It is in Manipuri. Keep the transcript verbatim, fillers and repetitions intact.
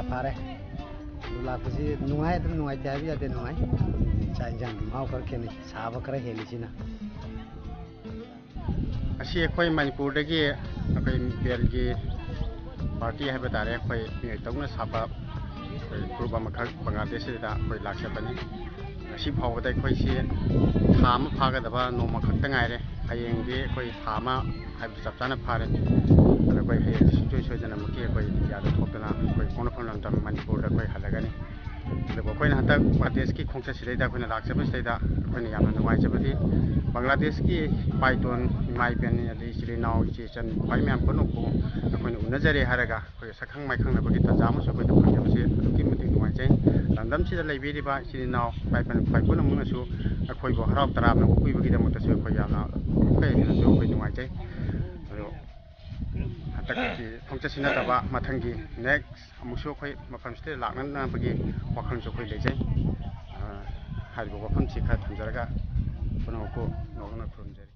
ꯐꯥꯔꯦ꯫ ꯑꯗꯨ ꯂꯥꯛꯄꯁꯤ ꯅꯨꯡꯉꯥꯏ, ꯑꯗꯨꯝ ꯅꯨꯡꯉꯥꯏꯇꯦ ꯍꯥꯏꯕ ꯌꯥꯗꯦ, ꯅꯨꯡꯉꯥꯏ꯫ ꯆꯥꯛ ꯌꯦꯟꯁꯥꯡꯗꯤ ꯃꯍꯥꯎ ꯈꯔ ꯈꯦꯠꯅꯩ, ꯁꯥꯕ ꯈꯔ ꯍꯦꯜꯂꯤ ꯁꯤꯅ꯫ ꯑꯁꯤ ꯑꯩꯈꯣꯏ ꯃꯅꯤꯄꯨꯔꯗꯒꯤ ꯑꯩꯈꯣꯏ ꯕꯦꯜꯒꯤ ꯄꯥꯔꯇꯤ ꯍꯥꯏꯕ ꯇꯥꯔꯦ, ꯑꯩꯈꯣꯏ ꯃꯤꯑꯣꯏ ꯇꯔꯨꯛꯅ ꯁꯥꯕ ꯑꯩꯈꯣꯏ ꯒ꯭ꯔꯨꯞ ꯑꯃꯈꯛ ꯕꯪꯒ꯭ꯂꯥꯗꯦꯁꯁꯤꯗ ꯑꯩꯈꯣꯏ ꯂꯥꯛꯆꯕꯅꯤ꯫ ꯉꯁꯤ ꯐꯥꯎꯕꯗ ꯑꯩꯈꯣꯏꯁꯤ ꯊꯥ ꯑꯃ ꯐꯥꯒꯗꯕ ꯅꯣꯡꯃ ꯈꯛꯇ ꯉꯥꯏꯔꯦ꯫ ꯍꯌꯦꯡꯗꯤ ꯑꯩꯈꯣꯏ ꯊꯥ ꯑꯃ ꯍꯥꯏꯕꯗꯨ ꯆꯞ ꯆꯥꯅ ꯐꯥꯔꯦ꯫ ꯑꯗ ꯑꯩꯈꯣꯏ ꯍꯌꯦꯡꯗꯤ ꯁꯨꯡꯁꯣꯏ ꯁꯣꯏꯗꯅꯃꯛꯀꯤ ꯑꯩꯈꯣꯏ ꯏꯟꯗꯤꯌꯥꯗ ꯊꯣꯛꯇꯅ ꯑꯩꯈꯣꯏ ꯄꯣꯛꯅꯐꯝ ꯂꯝꯗꯝ ꯃꯅꯤꯄꯨꯔꯗ ꯑꯩꯈꯣꯏ ꯍꯜꯂꯒꯅꯤ꯫ ꯑꯗꯨꯕꯨ ꯑꯩꯈꯣꯏꯅ ꯍꯟꯗꯛ ꯕꯪꯒ꯭ꯂꯥꯗꯦꯁꯀꯤ ꯈꯣꯡꯆꯠꯁꯤꯗꯩꯗ ꯑꯩꯈꯣꯏꯅ ꯂꯥꯛꯆꯕꯁꯤꯗꯩꯗ ꯑꯩꯈꯣꯏꯅ ꯌꯥꯝꯅ ꯅꯨꯡꯉꯥꯏꯖꯕꯗꯤ, ꯕꯪꯒ꯭ꯂꯥꯗꯦꯁꯀꯤ ꯏꯄꯥ ꯏꯇꯣꯟ, ꯏꯃꯥ ꯏꯕꯦꯟ, ꯑꯗꯩ ꯏꯆꯤꯜ ꯏꯅꯥꯎ, ꯏꯆꯦ ꯏꯆꯟ, ꯈ꯭ꯋꯥꯏ ꯃꯌꯥꯝ ꯄꯨꯝꯅꯃꯛꯄꯨ ꯑꯩꯈꯣꯏꯅ ꯎꯅꯖꯔꯦ ꯍꯥꯏꯔꯒ ꯑꯩꯈꯣꯏ ꯁꯛꯈꯪ ꯃꯥꯏꯈꯪꯅꯕꯒꯤ ꯇꯥꯟꯖꯥ ꯑꯃꯁꯨ ꯑꯩꯈꯣꯏꯗ ꯐꯪꯖꯕꯁꯦ ꯑꯗꯨꯛꯀꯤ ꯃꯇꯤꯛ ꯅꯨꯡꯉꯥꯏꯖꯩ꯫ ꯂꯝꯗꯝꯁꯤꯗ ꯂꯩꯕꯤꯔꯤꯕ ꯏꯆꯤꯜ ꯏꯅꯥꯎ, ꯏꯄꯥ ꯏꯄꯨ ꯈ꯭ꯋꯥꯏ ꯄꯨꯝꯅꯃꯛꯅꯁꯨ ꯑꯩꯈꯣꯏꯕꯨ ꯍꯔꯥꯎ ꯇꯔꯥꯝꯅ ꯑꯣꯛꯄꯤꯕꯒꯤꯗꯃꯛꯇꯁꯨ ꯑꯩꯈꯣꯏ ꯌꯥꯝꯅ ꯑꯃꯨꯛꯀ ꯍꯦꯟꯅꯁꯨ ꯑꯩꯈꯣꯏ ꯅꯨꯡꯉꯥꯏꯖꯩ꯫ ꯑꯗꯣ ꯍꯟꯗꯛꯀꯤ ꯈꯣꯡꯆꯠꯁꯤ ꯅꯠꯇꯕ ꯃꯊꯪꯒꯤ ꯅꯦꯛꯁ ꯑꯃꯨꯛꯁꯨ ꯑꯩꯈꯣꯏ ꯃꯐꯝꯁꯤꯗ ꯂꯥꯛꯅꯅꯕꯒꯤ ꯋꯥꯈꯜꯁꯨ ꯑꯩꯈꯣꯏ ꯂꯩꯖꯩ꯫ ꯑ, ꯍꯥꯏꯔꯤꯕ ꯋꯥꯐꯝꯁꯤ ꯈꯔ ꯊꯝꯖꯔꯒ ꯄꯨꯝꯅꯃꯛꯄꯨ ꯅꯣꯛꯅ ꯈꯨꯔꯨꯝꯖꯔꯤ꯫